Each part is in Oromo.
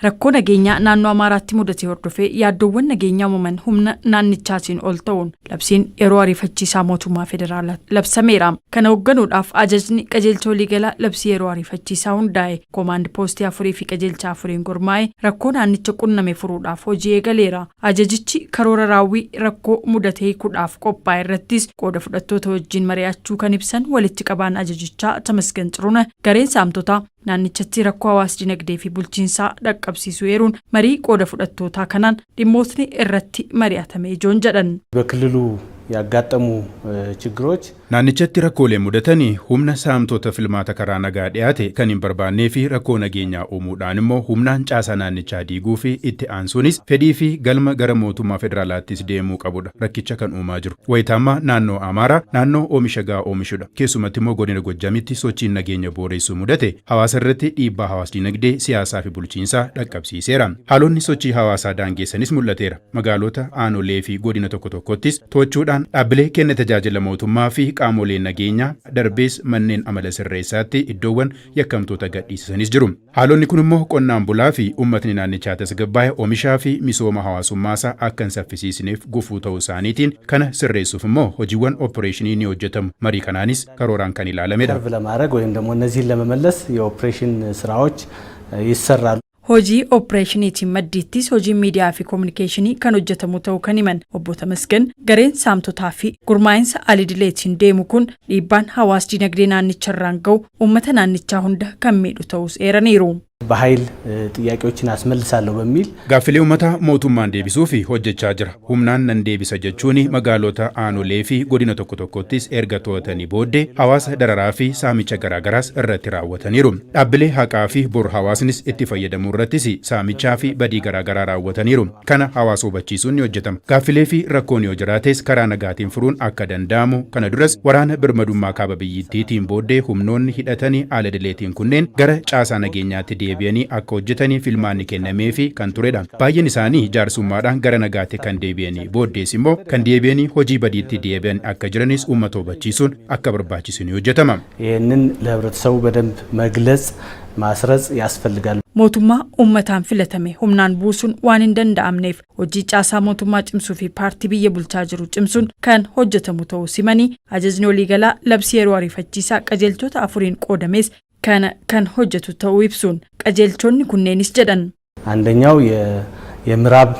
Rakkoo nageenyaa naannoo Amaaraatti mudate hordofee yaaddoowwan nageenyaa uumaman humna naannichaatiin ol ta'uun labsiin yeroo ariifachiisaa mootummaa federaalaa labsameera. Kana hoogganuudhaaf ajajni qajeelcha waliigalaa labsii yeroo ariifachiisaa hundaa'e koomaand poostii afurii fi qajeelcha afuriin gurmaa'e rakkoo naannicha qunname furuudhaaf hojii eegaleera. Ajajichi karoora raawwii rakkoo mudate hiikuudhaaf qophaa'e irrattis qooda fudhattoota wajjin mari'achuu kan ibsan walitti qabaan ajajichaa Tamasgan Xirunah, gareen saamtotaa naannichatti rakkoo hawaas-dinagdee fi bulchiinsaa dhaqqabsiisuu eeruun marii qooda fudhattootaa kanaan dhimmootni irratti mari'atame ijoon jedhan. በክልሉ ያጋጠሙ ችግሮች Naannichatti rakkooleen mudatani humna saamtota filmaata karaa nagaa dhiyaate kan hin barbaannee fi rakkoo nageenyaa uumuudhaan immoo humnaan caasaa naannichaa diiguu fi itti aansuunis fedhii fi galma gara mootummaa federaalaattis deemuu qabudha rakkicha kan uumaa jiru. Wayita ammaa naannoo Amaaraa naannoo oomisha gahaa oomishudha. Keessumatti immoo godina Gojjamitti sochiin nageenya booreessuu mudate hawaasa irratti dhiibbaa hawaas dinagdee, siyaasaa fi bulchiinsaa dhaqqabsiiseera. Haalonni sochii hawaasaa daangeessanis mul'ateera. Magaalota, aanolee fi godina tokko tokkottis to'achuudhaan dhaabbilee kenna tajaajila mootummaa fi qaamolee nageenyaa darbees manneen amala sirreessaatti iddoowwan yakkamtoota gadhiisisanis jiru. Haalonni kun immoo qonnaan bulaa fi uummatni naannichaa tasgabbaa'e oomishaa fi misooma hawaasummaasaa akka hin saffisiisneef gufuu ta'uu isaaniitiin kana sirreessuuf immoo hojiiwwan opereeshinii ni hojjetamu. Marii kanaanis karooraan kan ilaalamedha. ቅርብ ለማድረግ ወይም ደግሞ እነዚህን ለመመለስ የኦፕሬሽን ስራዎች ይሰራሉ። Hojii opereeshiniitiin maddiittis hojiin miidiyaa fi koominikeeshinii kan hojjetamu ta'uu kan himan obbo Tamasgan, gareen saamtotaa fi gurmaa'insa alidileetiin deemu kun dhiibbaan hawaas dinagdee naannicharraan gahu uummata naannichaa hunda kan miidhu ta'us eeraniiru. በኃይል ጥያቄዎችን አስመልሳለሁ በሚል Gaaffilee uummataa mootummaan deebisuu fi hojjechaa jira. Humnaan nan deebisa jechuun magaalota, aanolee fi godina tokko tokkottis erga to'atanii booddee hawaasa dararaa fi saamicha garaagaraas irratti raawwataniiru. Dhaabbilee haqaa fi bor hawaasnis itti fayyadamuu irrattis saamichaa fi badii garaagaraa raawwataniiru. Kana hawaasa hubachiisuun ni hojjetama. Gaaffilee fi rakkoon yoo jiraates karaa nagaatiin furuun akka danda'amu, kana duras waraana birmadummaa kaaba biyyattiitiin booddee humnoonni hidhatanii haala dileetiin kunneen gara caasaa nageenyaatti deebi'anii akka hojjetanii filmaanni kennamee fi kan turedha. Baay'een isaanii jaarsummaadhaan gara nagaatti kan deebi'anii booddees immoo kan deebi'anii hojii badiitti deebi'an akka jiranis uummata hubachiisuun akka barbaachisu ni hojjetama. ይህንን ለህብረተሰቡ በደንብ መግለጽ ማስረጽ ያስፈልጋል። Mootummaa uummataan filatame humnaan buusuun waan hin danda'amneef hojii caasaa mootummaa cimsuu fi paartii biyya bulchaa jiru cimsuun kan hojjetamu ta'uu simanii, ajajni waliigalaa labsii yeroo ariifachiisaa qajeelchota afuriin qoodames kana kan hojjetu ta'uu ibsuun, qajeelchonni kunneenis jedhan. አንደኛው የምዕራብ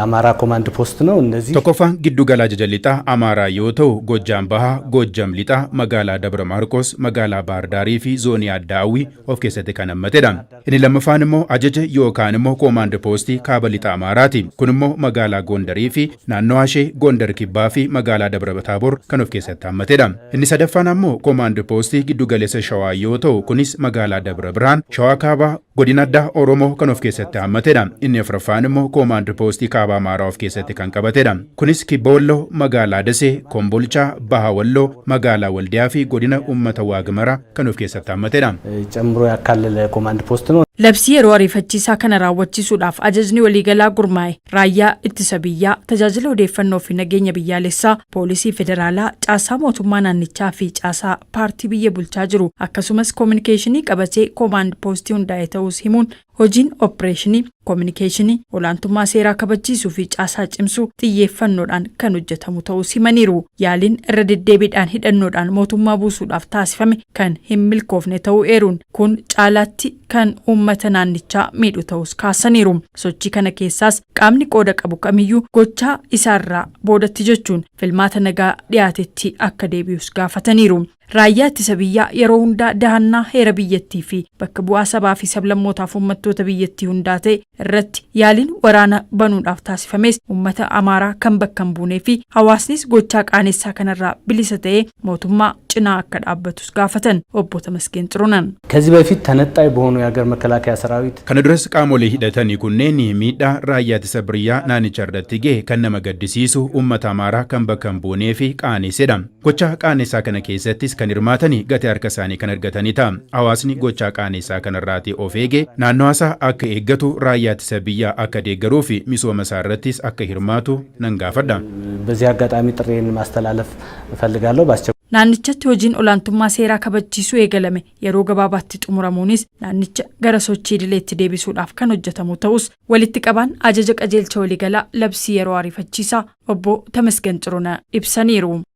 አማራ ኮማንድ ፖስት ነው። እነዚህ Tokkoffaan giddu gala ajaja lixaa Amaaraa yoo ta'u, Gojjaam Bahaa, Gojjam Lixaa, magaalaa Dabra Maarqos, magaalaa Baahir fi zoonii addaa Awwii of keessatti kan hammatedha. Inni lammaffaan immoo ajaja yookaan immoo koomaand poostii kaaba lixa Amaaraati. Kun immoo magaalaa Gondarii fi naannoo ishee, Gondar Kibbaa fi magaalaa Dabra Taabor kan of keessatti hammatedha. Inni sadaffaan ammoo koomaand poostii giddu galeessa Shawaa yoo ta'u, kunis magaalaa Dabra Birhaan, Shawaa Kaabaa, godina addaa Oromoo kan of keessatti hammatedha. Inni afuraffaan immoo koomaand poostii kaaba Amaaraa of keessatti kan qabatedha. Kunis Kibba Walloo, magaalaa Dasee, Kombolchaa, Baha Walloo, magaalaa Waldiyaa fi godina uummata Waagmaraa kan of keessatti hammatedha. ጨምሮ ያካለለ ኮማንድ ፖስት ነው። Labsii yeroo ariifachiisaa kana raawwachiisuudhaaf ajajni waliigalaa gurmaa'e raayyaa ittisa biyyaa, tajaajila odeeffannoo fi nageenya biyyaalessaa, poolisii federaalaa, caasaa mootummaa naannichaa fi caasaa paartii biyya bulchaa jiru akkasumas koominikeeshinii qabatee koomaand poostii hundaa'e ta'uus himuun, hojiin opereeshinii, koominikeeshinii, olaantummaa seeraa kabachiisuu fi caasaa cimsuu xiyyeeffannoodhaan kan hojjetamu ta'uus himaniiru. Yaaliin irra deddeebiidhaan hidhannoodhaan mootummaa buusuudhaaf taasifame kan hin milkoofne ta'uu eeruun, kun caalaatti kan uummata naannichaa miidhu ta'us kaasaniiru. Sochii kana keessaas qaamni qooda qabu kamiyyuu gochaa isaarraa boodatti jechuun filmaata nagaa dhiyaatetti akka deebi'us gaafataniiru. Raayyaa ittisa biyyaa yeroo hundaa dahannaa heera biyyattii fi bakka bu'aa sabaa fi sablammootaaf uummattoota biyyattii hundaa ta'e irratti yaaliin waraana banuudhaaf taasifames uummata Amaaraa kan bakka hin buunee fi hawaasnis gochaa qaanessaa kanarraa bilisa ta'ee mootummaa cinaa akka dhaabbatus gaafatan obbo Tamasgeen Xiruunan. ከዚህ በፊት ተነጣይ በሆኑ የሀገር መከላከያ ሰራዊት Kana duras qaamolee hidhatanii kunneen miidhaa raayyaa ittisa biyyaa naannicha irratti gahe kan nama gaddisiisu, uummata Amaaraa kan bakka hin buunee fi qaanessedha. Gochaa qaanessaa kana keessattis kan hirmaatanii gatii harka isaanii kan argatanii ta'a. Hawaasni gochaa qaanessaa kanarraatii of eege naannoo isaa akka eeggatu, raayyaa ittisa biyyaa akka deeggaruu fi misooma isaa irrattis akka hirmaatu nan gaafadha. በዚህ አጋጣሚ ጥሪዬን ማስተላለፍ እፈልጋለሁ። በአስቸኳይ Naannichatti hojiin olaantummaa seeraa kabachiisuu eegalame yeroo gabaabaatti xumuramuunis naannicha gara sochii idileetti deebisuudhaaf kan hojjetamu ta'us walitti qabaan ajaja qajeelcha waliigalaa labsii yeroo ariifachiisaa obbo Tamasgan Xirunaa ibsaniiru.